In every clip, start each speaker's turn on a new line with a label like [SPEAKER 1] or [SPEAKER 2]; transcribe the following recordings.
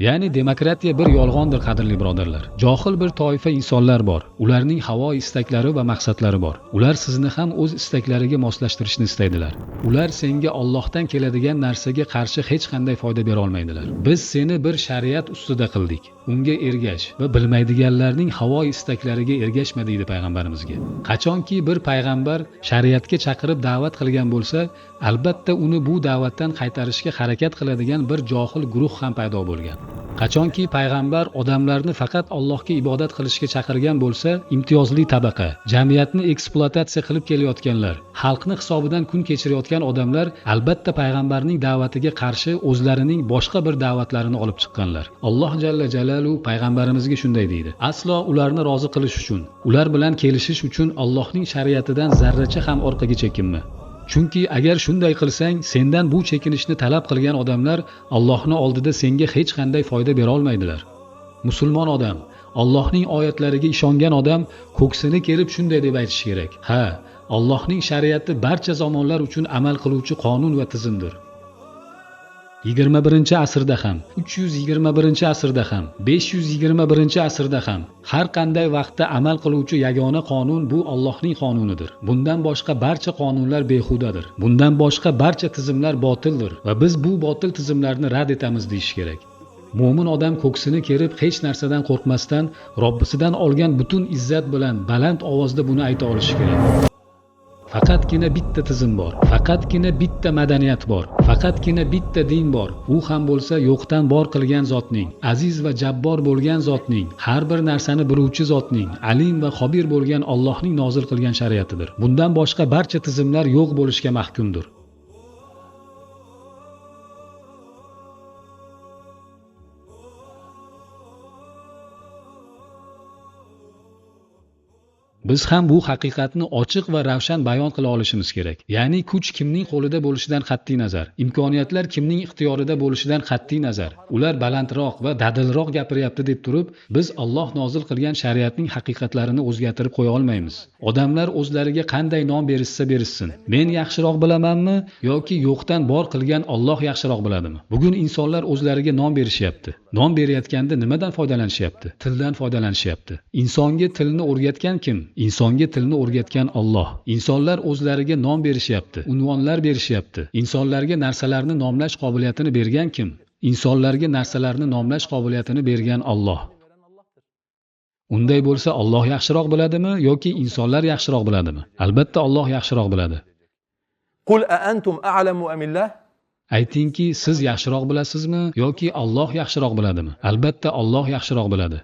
[SPEAKER 1] Ya'ni demokratiya bir yolg'ondir, qadrli birodarlar. Johil bir toifa insonlar bor. Ularning havo istaklari va maqsadlari bor. Ular sizni ham o'z istaklariga moslashtirishni istaydilar. Ular senga Allohdan keladigan narsaga qarshi hech qanday foyda bera olmaydilar. Biz seni bir shariat ustida qildik. Unga ergash va bilmaydiganlarning havo istaklariga ergashma deydi payg'ambarimizga. Qachonki bir payg'ambar shariatga chaqirib da'vat qilgan bo'lsa, albatta uni bu da'vatdan qaytarishga harakat qiladigan bir johil guruh ham paydo bo'lgan. Qachonki payg'ambar odamlarni faqat Allohga ibodat qilishga chaqirgan bo'lsa, imtiyozli tabaqa, jamiyatni ekspluatatsiya qilib kelayotganlar, xalqni hisobidan kun kechirayotgan odamlar albatta payg'ambarning da'vatiga qarshi o'zlarining boshqa bir da'vatlarini olib chiqqanlar. Alloh jalla jalalu payg'ambarimizga shunday deydi: Aslo ularni rozi qilish uchun, ular bilan kelishish uchun Allohning shariatidan zarracha ham orqaga chekinma. Chunki agar shunday qilsang, sendan bu chekinishni talab qilgan odamlar Allohning oldida senga hech qanday foyda bera olmaydilar. Musulmon odam, Allohning oyatlariga ishongan odam ko'ksini kerib shunday deb aytishi kerak: Ha, Allohning shariati barcha zamonlar uchun amal qiluvchi qonun va tizimdir. 21-asrda ham, 321-asrda ham, 521-asrda ham har qanday vaqtda amal qiluvchi yagona qonun bu Allohning qonunidir. Bundan boshqa barcha qonunlar behudadir. Bundan boshqa barcha tizimlar botildir va biz bu botil tizimlarni rad etamiz deyish kerak. Mo'min odam ko'ksini kerib hech narsadan qo'rqmasdan Robbisidan olgan butun izzat bilan baland ovozda buni ayta olishi kerak. Faqatgina bitta tizim bor, faqatgina bitta madaniyat bor, faqatgina bitta din bor. U ham bo'lsa yo'qdan bor qilgan zotning, aziz va jabbor bo'lgan zotning, har bir narsani biluvchi zotning, alim va xobir bo'lgan Allohning nozil qilgan shariatidir. Bundan boshqa barcha tizimlar yo'q bo'lishga mahkumdir. Biz ham bu haqiqatni ochiq va ravshan bayon qila olishimiz kerak. Ya'ni kuch kimning qo'lida bo'lishidan qat'iy nazar, imkoniyatlar kimning ixtiyorida bo'lishidan qat'iy nazar, ular balandroq va dadilroq gapiryapti deb turib, biz Alloh nozil qilgan shariatning haqiqatlarini o'zgartirib qo'ya olmaymiz. Odamlar o'zlariga qanday nom berishsa berishsin. Men yaxshiroq bilamanmi yoki yo'qdan bor qilgan Alloh yaxshiroq biladimi? Bugun insonlar o'zlariga nom berishyapti. Nom berayotganda nimadan foydalanishyapti? Tildan foydalanishyapti. Insonga tilni o'rgatgan kim? Insonga tilni o'rgatgan Alloh. Insonlar o'zlariga nom berishyapti, unvonlar berishyapti. Insonlarga narsalarni nomlash qobiliyatini bergan kim? Insonlarga narsalarni nomlash qobiliyatini bergan Alloh. Unday bo'lsa Alloh yaxshiroq biladimi yoki insonlar yaxshiroq biladimi? Albatta Alloh yaxshiroq biladi.
[SPEAKER 2] Qul a antum a'lamu amillah?
[SPEAKER 1] Aytingki, siz yaxshiroq bilasizmi yoki Alloh yaxshiroq biladimi? Albatta Alloh yaxshiroq biladi.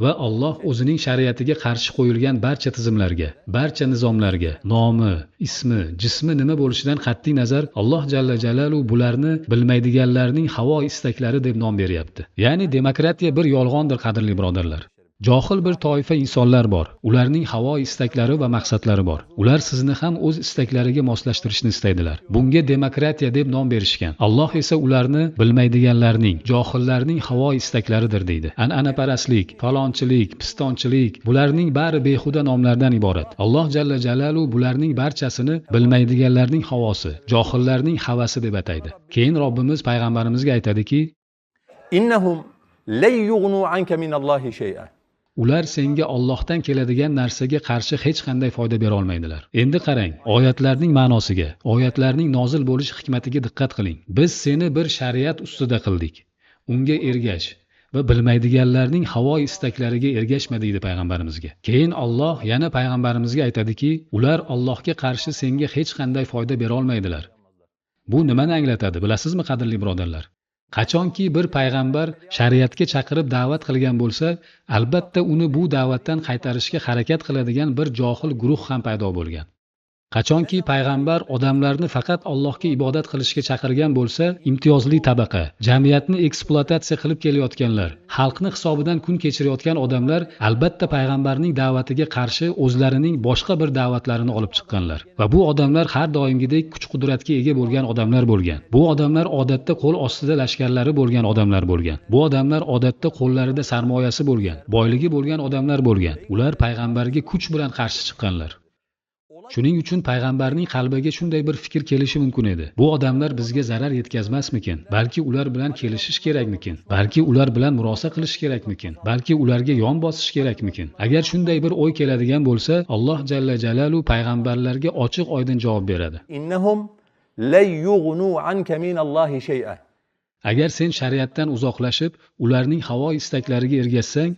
[SPEAKER 1] Va Alloh o'zining shariatiga qarshi qo'yilgan barcha tizimlarga, barcha nizomlarga, nomi, ismi, jismi nima bo'lishidan qat'iy nazar Alloh jalla jalalu bularni bilmaydiganlarning havo istaklari deb nom beryapti. Ya'ni demokratiya bir yolg'ondir, qadrli birodarlar. Johil bir toifa insonlar bor. Ularning havo istaklari va maqsadlari bor. Ular sizni ham o'z istaklariga moslashtirishni istaydilar. Bunga demokratiya deb nom berishgan. Alloh esa ularni bilmaydiganlarning, johillarning havo istaklaridir deydi. An'anaparastlik, falonchilik, pistonchilik, bularning bari behuda nomlardan iborat. Alloh jalla jalalu bularning barchasini bilmaydiganlarning havosi, johillarning havasi deb ataydi. Keyin Robbimiz payg'ambarimizga aytadiki:
[SPEAKER 2] Innahum lan yughnu anka minallohi shay'a.
[SPEAKER 1] Ular senga Allohdan keladigan narsaga qarshi hech qanday foyda bera olmaydilar. Endi qarang, oyatlarning ma'nosiga, oyatlarning nozil bo'lish hikmatiga diqqat qiling. Biz seni bir shariat ustida qildik. Unga ergash va bilmaydiganlarning havo istaklariga ergashma deydi payg'ambarimizga. Keyin Alloh yana payg'ambarimizga aytadiki, ular Allohga qarshi senga hech qanday foyda bera olmaydilar. Bu nimani anglatadi, bilasizmi, qadrli birodarlar? Qachonki bir payg'ambar shariatga chaqirib da'vat qilgan bo'lsa, albatta uni bu da'vatdan qaytarishga harakat qiladigan bir johil guruh ham paydo bo'lgan. Qachonki payg'ambar odamlarni faqat Allohga ibodat qilishga chaqirgan bo'lsa, imtiyozli tabaqa, jamiyatni ekspluatatsiya qilib kelayotganlar, xalqni hisobidan kun kechirayotgan odamlar albatta payg'ambarning da'vatiga qarshi o'zlarining boshqa bir da'vatlarini olib chiqqanlar. Va bu odamlar har doimgidek kuch-qudratga ega bo'lgan odamlar bo'lgan. Bu odamlar odatda qo'l ostida lashkarlari bo'lgan odamlar bo'lgan. Bu odamlar odatda qo'llarida sarmoyasi bo'lgan, boyligi bo'lgan odamlar bo'lgan. Ular payg'ambarga kuch bilan qarshi chiqqanlar. Shuning uchun payg'ambarning qalbiga shunday bir fikr kelishi mumkin edi. Bu odamlar bizga zarar yetkazmasmikin? Balki ular bilan kelishish kerakmikin? Balki ular bilan murosa qilish kerakmikin? Balki ularga yon bosish kerakmikin? Agar shunday bir o'y keladigan bo'lsa, Alloh jalla jalalu payg'ambarlarga ochiq oydin javob beradi.
[SPEAKER 2] إنهم لن يغنوا عنك من الله شيئا.
[SPEAKER 1] Agar sen shariatdan uzoqlashib, ularning havo istaklariga ergashsang,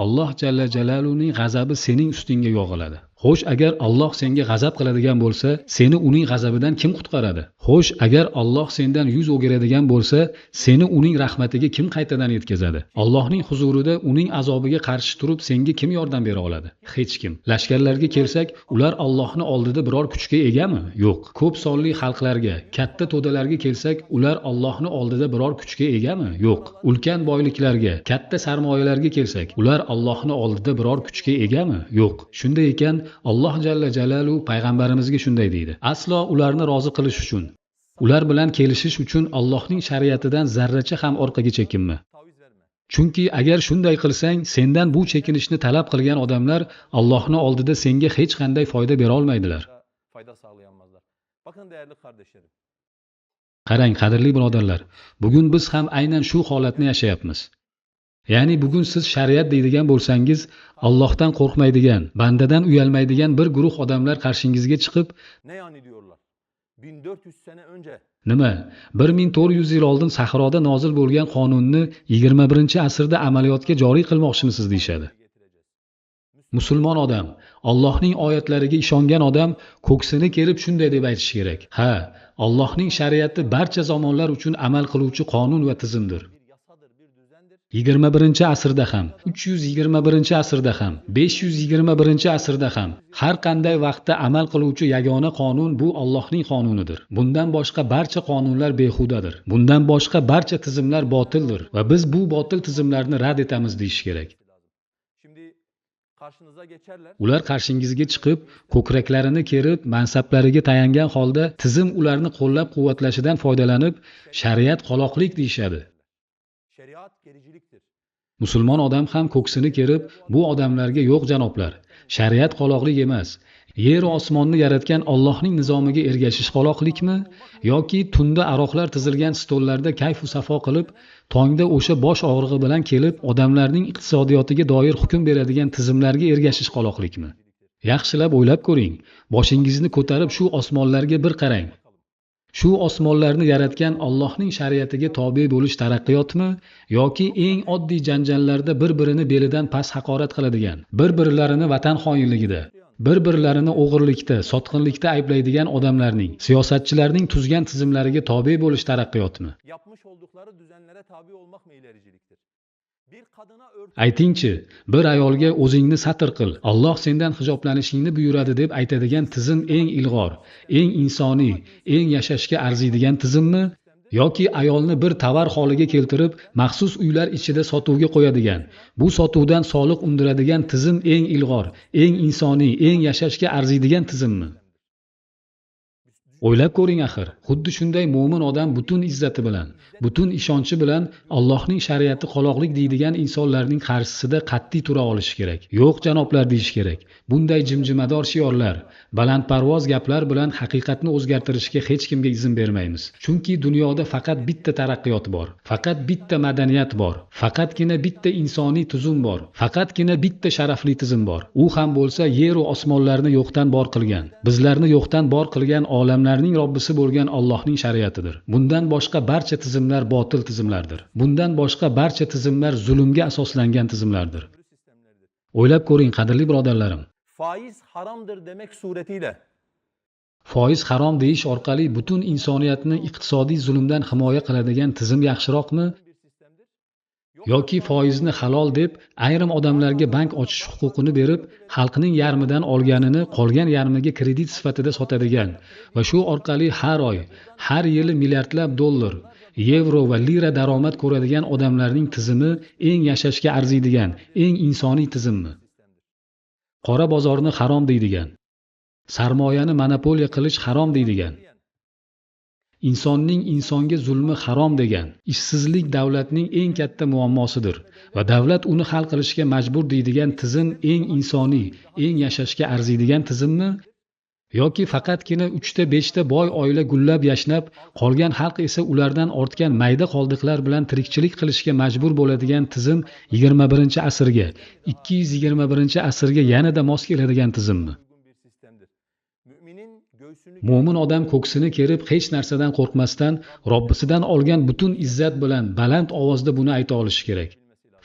[SPEAKER 1] Alloh jalla jalaluning g'azabi sening ustingga yog'iladi. Xo'sh, agar Alloh senga g'azab qiladigan bo'lsa, seni uning g'azabidan kim qutqaradi? Xo'sh, agar Alloh sendan yuz o'giradigan bo'lsa, seni uning rahmatiga kim qaytadan yetkazadi? Allohning huzurida uning azobiga qarshi turib senga kim yordam bera oladi? Hech kim. Lashkarlarga kelsak, ular Allohning oldida biror kuchga egami? Yo'q. Ko'p sonli xalqlarga, katta to'dalarga kelsak, ular Allohning oldida biror kuchga egami? Yo'q. Ulkan boyliklarga, katta sarmoyalarga kelsak, ular Allohning oldida biror kuchga egami? Yo'q. Shunday ekan, Alloh jalla jalalu payg'ambarimizga shunday deydi. Aslo ularni rozi qilish uchun, ular bilan kelishish uchun Allohning shariatidan zarracha ham orqaga chekinma. Chunki agar shunday qilsang, sendan bu chekinishni talab qilgan odamlar Allohning oldida senga hech qanday foyda bera olmaydilar. Qarang, qadrli birodarlar, bugun biz ham aynan shu holatni yashayapmiz. Ya'ni bugun siz shariat deydigan bo'lsangiz, Allohdan qo'rqmaydigan, bandadan uyalmaydigan bir guruh odamlar qarshingizga chiqib,
[SPEAKER 2] Ne yani diyorlar? 1400 sene önce
[SPEAKER 1] nima, 1400 yil oldin sahroda nozil bo'lgan qonunni 21-asrda amaliyotga joriy qilmoqchimisiz deyishadi. Musulmon odam, Allohning oyatlariga ishongan odam ko'ksini kerib shunday deb aytishi kerak. Ha, Allohning shariati barcha zamonlar uchun amal qiluvchi qonun va tizimdir. 21-asrda ham, 321-asrda ham, 521-asrda ham har qanday vaqtda amal qiluvchi yagona qonun bu Allohning qonunidir. Bundan boshqa barcha qonunlar behudadir. Bundan boshqa barcha tizimlar botildir va biz bu botil tizimlarni rad etamiz deyish kerak. Ular qarshingizga chiqib, ko'kraklarini kerib, mansablariga tayangan holda tizim ularni qo'llab-quvvatlashidan foydalanib, shariat qoloqlik deyishadi. Musulmon odam ham ko'ksini kerib, bu odamlarga yo'q janoblar, shariat qoloqlik emas. Yer va osmonni yaratgan Allohning nizomiga ergashish qoloqlikmi yoki tunda aroqlar tizilgan stollarda kayf-u safo qilib, tongda o'sha bosh og'rig'i bilan kelib, odamlarning iqtisodiyotiga doir hukm beradigan tizimlarga ergashish qoloqlikmi? Yaxshilab o'ylab ko'ring. Boshingizni ko'tarib shu osmonlarga bir qarang. Shu osmonlarni yaratgan Allohning shariatiga tobe bo'lish taraqqiyotmi yoki eng oddiy janjallarda bir-birini belidan past haqorat qiladigan, bir-birlarini vatan xoinligida, bir-birlarini o'g'irlikda, sotqinlikda ayblaydigan odamlarning, siyosatchilarning tuzgan tizimlariga tobe bo'lish taraqqiyotmi? Aytingchi, bir ayolga o'zingni satr qil, Alloh sendan hijoblanishingni buyuradi deb aytadigan tizim eng ilg'or, eng insoniy, eng yashashga arziydigan tizimmi yoki ayolni bir tovar holiga keltirib, maxsus uylar ichida sotuvga qo'yadigan, bu sotuvdan soliq undiradigan tizim eng ilg'or, eng insoniy, eng yashashga arziydigan tizimmi? O'ylab ko'ring axir, xuddi shunday mo'min odam butun izzati bilan, butun ishonchi bilan Allohning shariati qoloqlik deydigan insonlarning qarshisida qat'iy tura olishi kerak. Yo'q janoblar deyish kerak. Bunday jimjimador shiorlar, balandparvoz gaplar bilan haqiqatni o'zgartirishga hech kimga izn bermaymiz. Chunki dunyoda faqat bitta taraqqiyot bor, faqat bitta madaniyat bor, faqatgina bitta insoniy tuzum bor, faqatgina bitta sharafli tizim bor. U ham bo'lsa yer va osmonlarni yo'qdan bor qilgan, bizlarni yo'qdan bor qilgan olamlar Robbisi bo'lgan Allohning shariatidir. Bundan boshqa barcha tizimlar botil tizimlardir. Bundan boshqa barcha tizimlar zulmga asoslangan tizimlardir. O'ylab ko'ring, qadrli birodarlarim.
[SPEAKER 2] Faiz haromdir demak suratiyle.
[SPEAKER 1] Foiz harom deyish orqali butun insoniyatni iqtisodiy zulmdan himoya qiladigan tizim yaxshiroqmi yoki foizni halol deb ayrim odamlarga bank ochish huquqini berib, xalqning yarmidan olganini qolgan yarmiga kredit sifatida sotadigan va shu orqali har oy, har yili milliardlab dollar, yevro va lira daromad ko'radigan odamlarning tizimi eng yashashga arziydigan, eng insoniy tizimmi? Qora bozorni harom deydigan, sarmoyani monopoliya qilish harom deydigan, insonning insonga zulmi harom degan, ishsizlik davlatning eng katta muammosidir va davlat uni hal qilishga majbur deydigan tizim eng insoniy, eng yashashga arziydigan tizimmi Yoki faqatgina 3 ta 5 ta boy oila gullab yashnab, qolgan xalq esa ulardan ortgan mayda qoldiqlar bilan tirikchilik qilishga majbur bo'ladigan tizim 21-asrga, 221-asrga yanada mos keladigan tizimmi? Mo'min odam ko'ksini kerib, hech narsadan qo'rqmasdan, Robbisidan olgan butun izzat bilan baland ovozda buni ayta olishi kerak.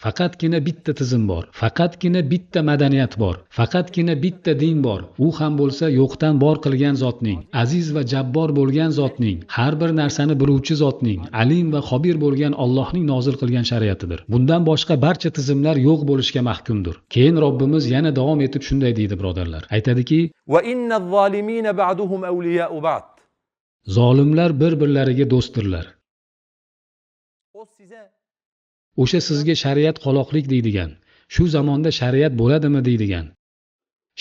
[SPEAKER 1] Faqatgina bitta tizim bor, faqatgina bitta madaniyat bor, faqatgina bitta din bor. U ham bo'lsa yo'qdan bor qilgan zotning, aziz va jabbor bo'lgan zotning, har bir narsani biluvchi zotning, alim va xobir bo'lgan Allohning nozil qilgan shariatidir. Bundan boshqa barcha tizimlar yo'q bo'lishga mahkumdir. Keyin Robbimiz yana davom etib shunday deydi, birodarlar. Aytadiki:
[SPEAKER 2] Va innaz-zolimina ba'duhum awliya'u ba'd.
[SPEAKER 1] Zolimlar bir-birlariga do'stdirlar. O'sha sizga shariat qoloqlik deydigan, shu zamonda shariat bo'ladimi deydigan,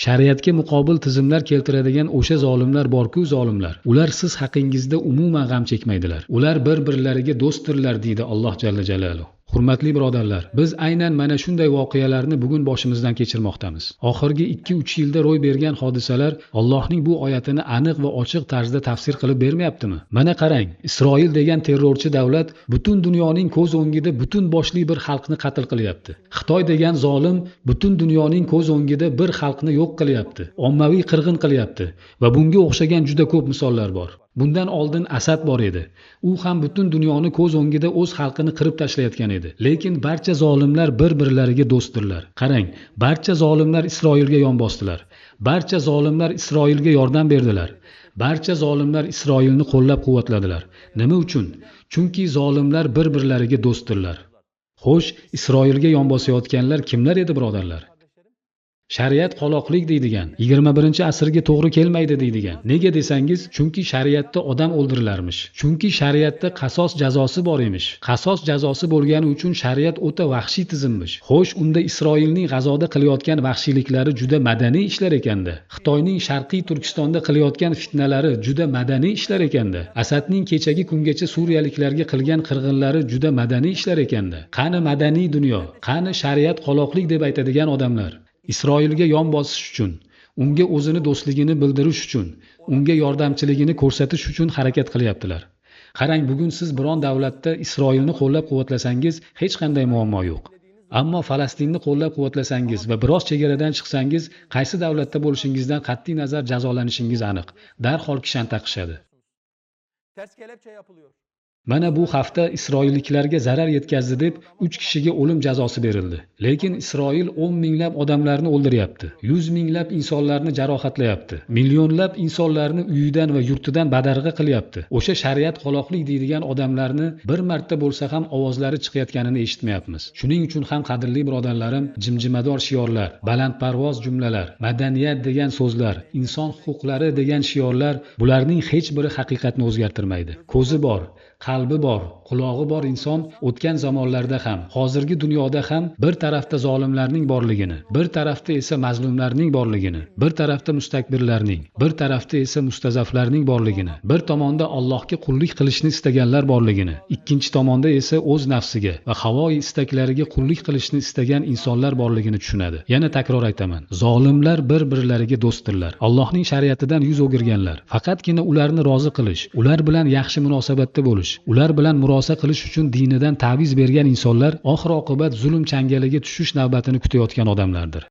[SPEAKER 1] shariatga muqobil tizimlar keltiradigan o'sha zolimlar borku, zolimlar. Ular siz haqingizda umuman g'am chekmaydilar. Ular bir-birlariga do'stdirlar deydi Alloh jalla jalaluhu. Hurmatli birodarlar, biz aynan mana shunday voqealarni bugun boshimizdan kechirmoqdamiz. Oxirgi 2-3 yilda ro'y bergan hodisalar Allohning bu oyatini aniq va ochiq tarzda tafsir qilib bermayaptimi? Mana qarang, Isroil degan terrorchi davlat butun dunyoning ko'z o'ngida butun boshli bir xalqni qatl qilyapti. Xitoy degan zolim butun dunyoning ko'z o'ngida bir xalqni yo'q qilyapti, ommaviy qirg'in qilyapti va bunga o'xshagan juda ko'p misollar bor. Bundan oldin Asad bor edi. U ham butun dunyoni ko'z o'ngida o'z xalqini qirib tashlayotgan edi. Lekin barcha zolimlar bir-birlariga do'stdirlar. Qarang, barcha zolimlar Isroilga yon bosdilar. Barcha zolimlar Isroilga yordam berdilar. Barcha zolimlar Isroilni qo'llab-quvvatladilar. Nima uchun? Chunki zolimlar bir-birlariga do'stdirlar. Xo'sh, Isroilga yon bosayotganlar kimlar edi, birodarlar? Shariat qoloqlik deydigan, 21-asrga to'g'ri kelmaydi deydigan. Nega desangiz, chunki shariatda odam o'ldirilarmish. Chunki shariatda qasos jazosi bor emish. Qasos jazosi bo'lgani uchun shariat o'ta vahshiy tizimmish. Xo'sh, unda Isroilning G'azoda qilayotgan vahshiyliklari juda madaniy ishlar ekanda. Xitoyning Sharqiy Turkistonda qilayotgan fitnalari juda madaniy ishlar ekanda. Asadning kechagi kungacha suriyaliklarga qilgan qirg'inlari juda madaniy ishlar ekanda. Qani madaniy dunyo, qani shariat qoloqlik deb aytadigan odamlar? Isroilga yon bosish uchun, unga o'zini do'stligini bildirish uchun, unga yordamchiligini ko'rsatish uchun harakat qilyaptilar. Qarang, bugun siz biron davlatda Isroilni qo'llab-quvvatlasangiz hech qanday muammo yo'q. Ammo Falastinni qo'llab-quvvatlasangiz va biroz chegaradan chiqsangiz, qaysi davlatda bo'lishingizdan qat'iy nazar jazolanishingiz aniq. Darhol kishan taqishadi. Mana bu hafta isroilliklarga zarar yetkazdi deb 3 kishiga o'lim jazosi berildi. Lekin Isroil 10 minglab odamlarni o'ldiryapti, 100 minglab insonlarni jarohatlayapti, millionlab insonlarni uyidan va yurtidan badarg'a qilyapti. O'sha shariat qoloqlik deydigan odamlarni bir marta bo'lsa ham ovozlari chiqayotganini eshitmayapmiz. Shuning uchun ham qadrli birodarlarim, jimjimador shiorlar, balandparvoz jumlalar, madaniyat degan so'zlar, inson huquqlari degan shiorlar, bularning hech biri haqiqatni o'zgartirmaydi. Ko'zi bor, qalbi bor, qulog'i bor inson o'tgan zamonlarda ham, hozirgi dunyoda ham bir tarafda zolimlarning borligini, bir tarafda esa mazlumlarning borligini, bir tarafda mustakbirlarning, bir tarafda esa mustazaflarning borligini, bir tomonda Allohga qullik qilishni istaganlar borligini, ikkinchi tomonda esa o'z nafsiga va havoi istaklariga qullik qilishni istagan insonlar borligini tushunadi. Yana takror aytaman, zolimlar bir-birlariga do'stdirlar. Allohning shariatidan yuz o'girganlar faqatgina ularni rozi qilish, ular bilan yaxshi munosabatda bo'lish, ular bilan murosa qilish uchun dinidan ta'viz bergan insonlar oxir oqibat zulm changaliga tushish navbatini kutayotgan odamlardir.